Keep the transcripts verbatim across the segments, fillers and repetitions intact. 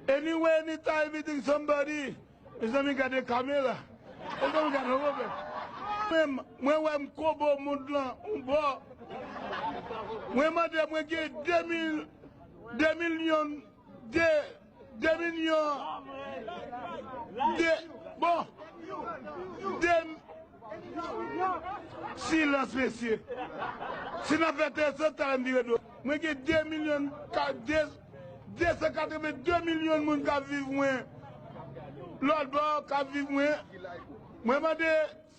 Anyway, anytime you think somebody, mezanmi, gade kamera. Mezanmi, gade yon pwoblèm. Mwen, mwen wè m kobo mond lan yon bò. Mwen mande, mwen gen de mil, de milyon, de, de milyon, de, bon, de, silans, mesye. Si n ap fè tèt sa, talè m vire do. Mwen gen de milyon, ka, de, de san katrevenndde milyon moun k ap viv mwen. Lòt bò k ap viv mwen. Mwen mande,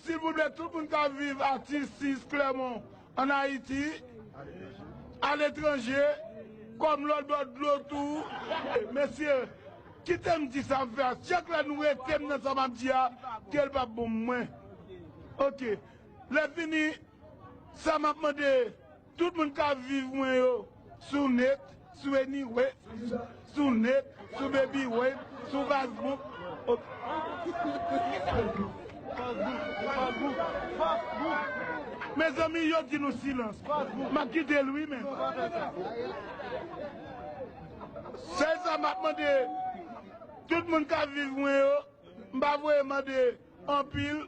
silvouplè, tout moun k ap viv atis sis Clermont, ann Ayiti, aletranje, kòm lòt bò dlo tou. Mesye, kite m di sa m fè a. Chak lè nou rete m nan sa m ap di a, ke l p ap bon pou mwen. Oke. Lè fini, sa m ap mande, tout moun k ap viv mwen yo, sou net, sou Anyway, sou net, sou Baby Wave, sou Facebook. Mezanmi, yo di nou silans. M ap kite l wi, men. Sèl sa m ap mande, tout moun k ap viv mwen yo, m pa voye mande anpil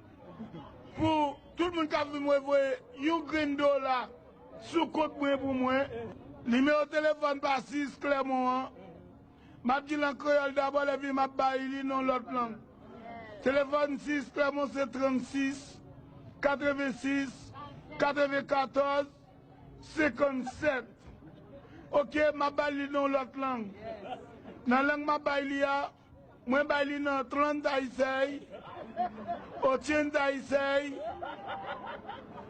pou tout moun k ap vin mwen voye yon grenn dola sou kont mwen pou mwen. Nimewo telefòn pa sis Clermont an, m ap di l an kreyòl dabò, lè fini m ap bay li nan lòt lang. Telefòn sis Clermont se trannsis, katrevensis, katrevenkatòz, senkannsèt. Oke, m ap bay li nan lòt lang. Nan lang m ap bay li a, mwen bay li nan trannta y seis, ochenta y seis,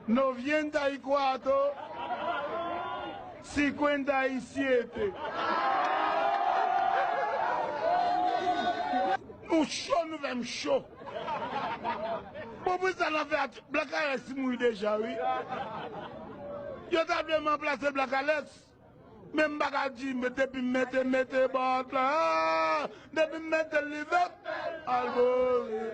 noventa y cuatro, cincuenta y siete. Nou cho, nou fè m cho. Bon, pou sa n ap fè ak Black Alex mouri deja, wi. Yo ta vle m ranplase Black Alex. Men m pa ka di, men depi m mete, mete bòt la, depi m mete live up, albore.